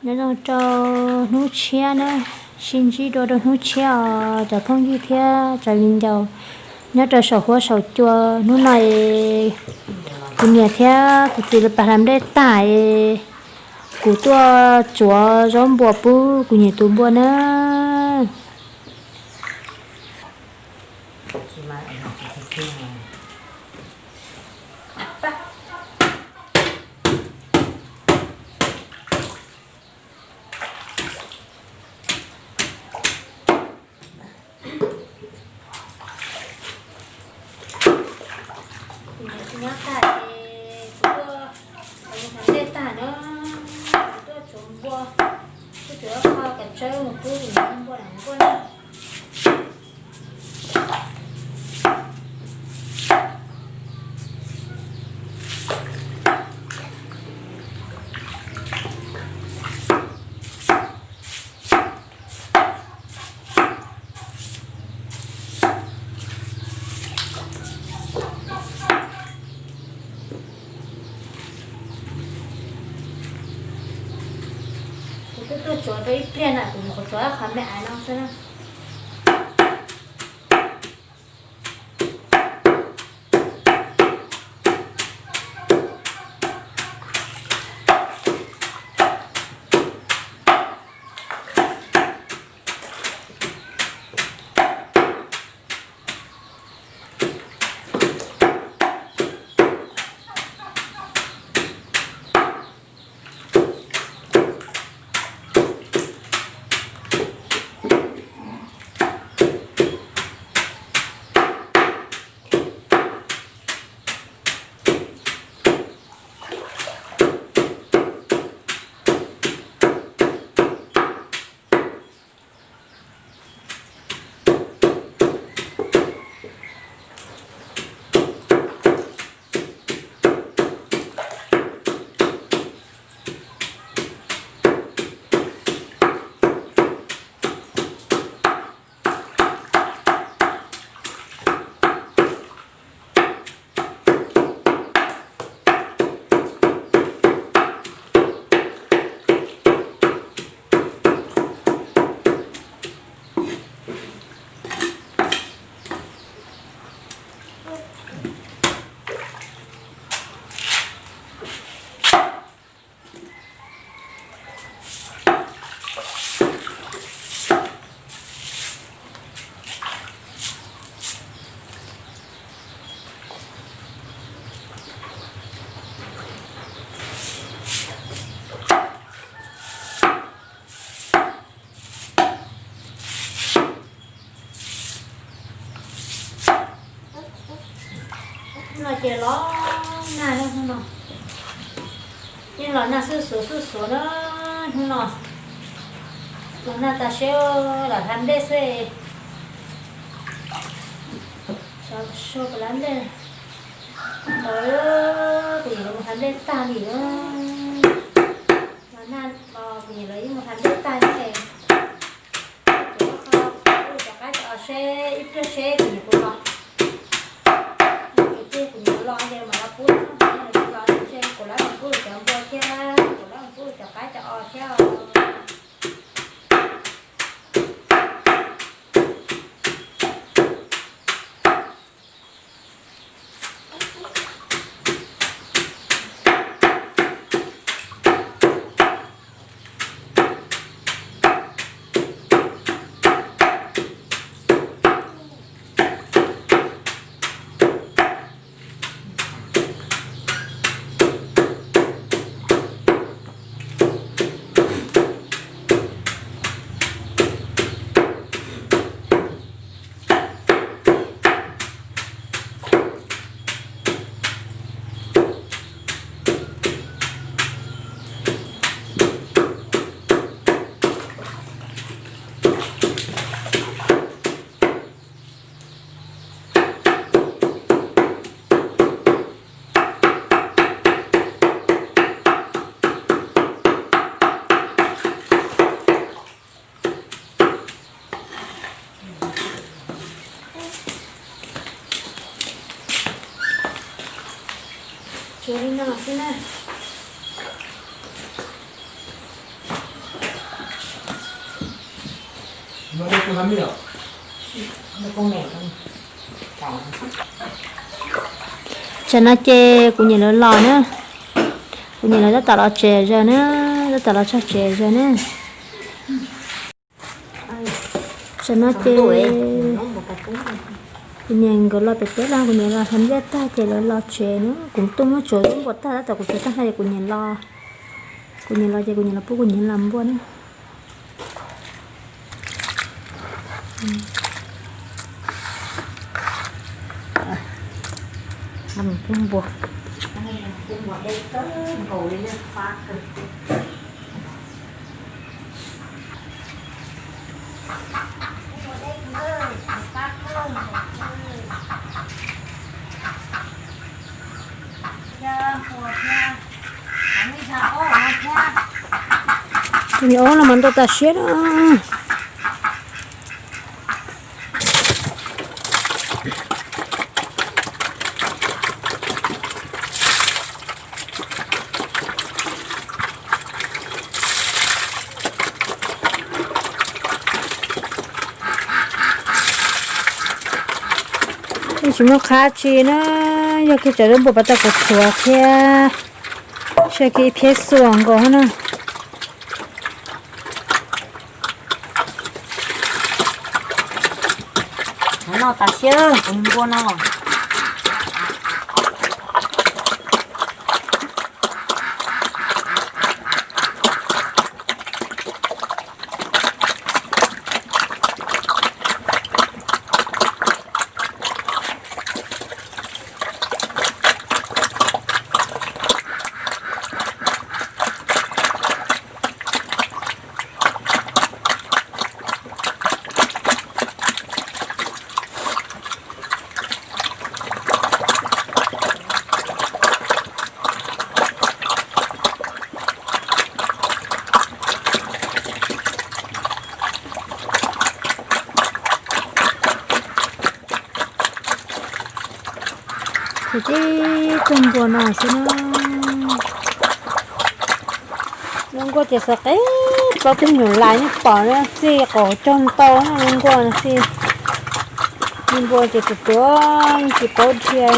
Nyob zoo rau hnub tshiab na, sib ntsib dua rau hnub tshiab os cov phooj ywg thiab cov viv ncaus nyob rau saum huab saum cua. Hnub no es kuv niam thiab kuv txiv lawv pab hla nplej tag es kuv tuaj tsuav zaub npua pub kuv niam tus npua na. Kuv niam tsis nyob tag es kuv tuaj, kuv mus hla nplej tag na, kuv tuaj tsuav npua, tuaj tsuav kho kav tsawb mus pub kuv niam npua na, npua na. Kuv twb tuaj tsuav rau ib pliag na, kuv nyuam qhuav tsuav qhov me ais no xwb na. Hnub no ces los nag na hnub no. Yeej los nag xuj xuav xuj xuav na hnub no. Los nag tas seb los hla nplej xwb. Xyov puas hla nplej. Ntau, kuv niam lawv mus hla nplej tag li na. Los nag los kuv niam lawv yeej mus hla nplej tag ne. Kuv cov qaib cov os seb ib pliag seb kuv niam puas los. Kuv niam los ces mam los pub, los ces kuv lab mus pub cov npua thiab, kuv lab mus pub cov qaib cov os thiab. Tsuav li no xwb na. Tam no ces kuv niam lawv los na, kuv niam lawv tab tom los tsev zog na, tab tom los txog tsev zog na. Tam no ces kuv niam nkawd los pem teb los, kuv niam los hlais nplej tag ces lawv los tsev na. Kuv tuaj muab tsuav zaub npua tag, tab tom kuv tsuav tag no ces kuv niam los, kuv niam los ces kuv niam los pub kuv niam hlais npua na. Tus me ob no mas ntau tas siab na. Yeej tsis muaj qab tsi na, yog kiag cov zaub npua pas tau kuv txhuav thiab, saib kiag ib phiab xuas nkaus na. Noj tas siab tus npua no. Ces tib tug npua no xwb na. Lub nkuaj ces xav qe plaub tug nyuam lais nej pom na, txij qaum caug ntau na lub nkuaj no xij. Lub nkuaj ces tus tuav yeej tsis paub dhia.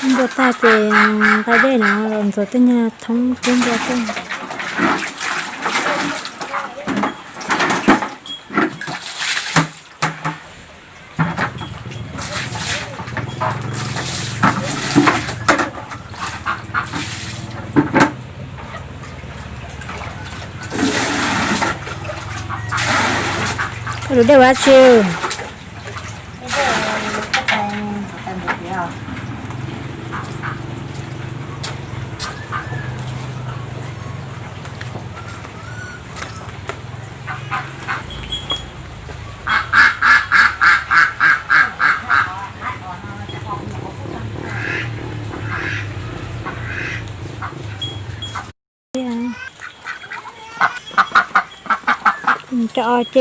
Npua tag ces nqa dej no los ntxuav tej nyuag thoob pub npua tej. Lub dej ua dab tsi? Cov os ces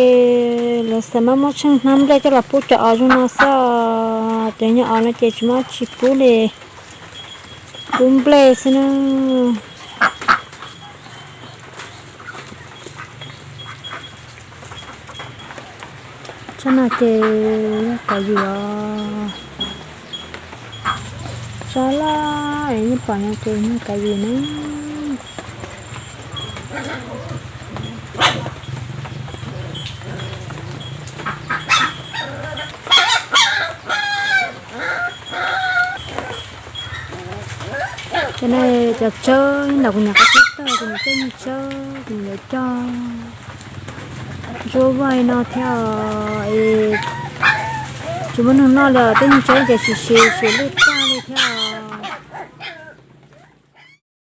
lawv xav mas muab tsheej hnab nplej coj los pub cov os zoo no xwb. Cov nyuag os no ces tsis muaj tsis pub li, pub nplej xwb na. Tsob no ces yog kav yim os. Tsob loj es nej pom no ces yog kav yim na. Cov no cov tsawb nyob ntawm kuv niam qab teb tag, kuv niam tej nyuag tsawb kuv niam yuav coj ntsuab vaj no thiab es tsis muaj neeg noj li os, tej nyuag tsawb ces siav siav lwj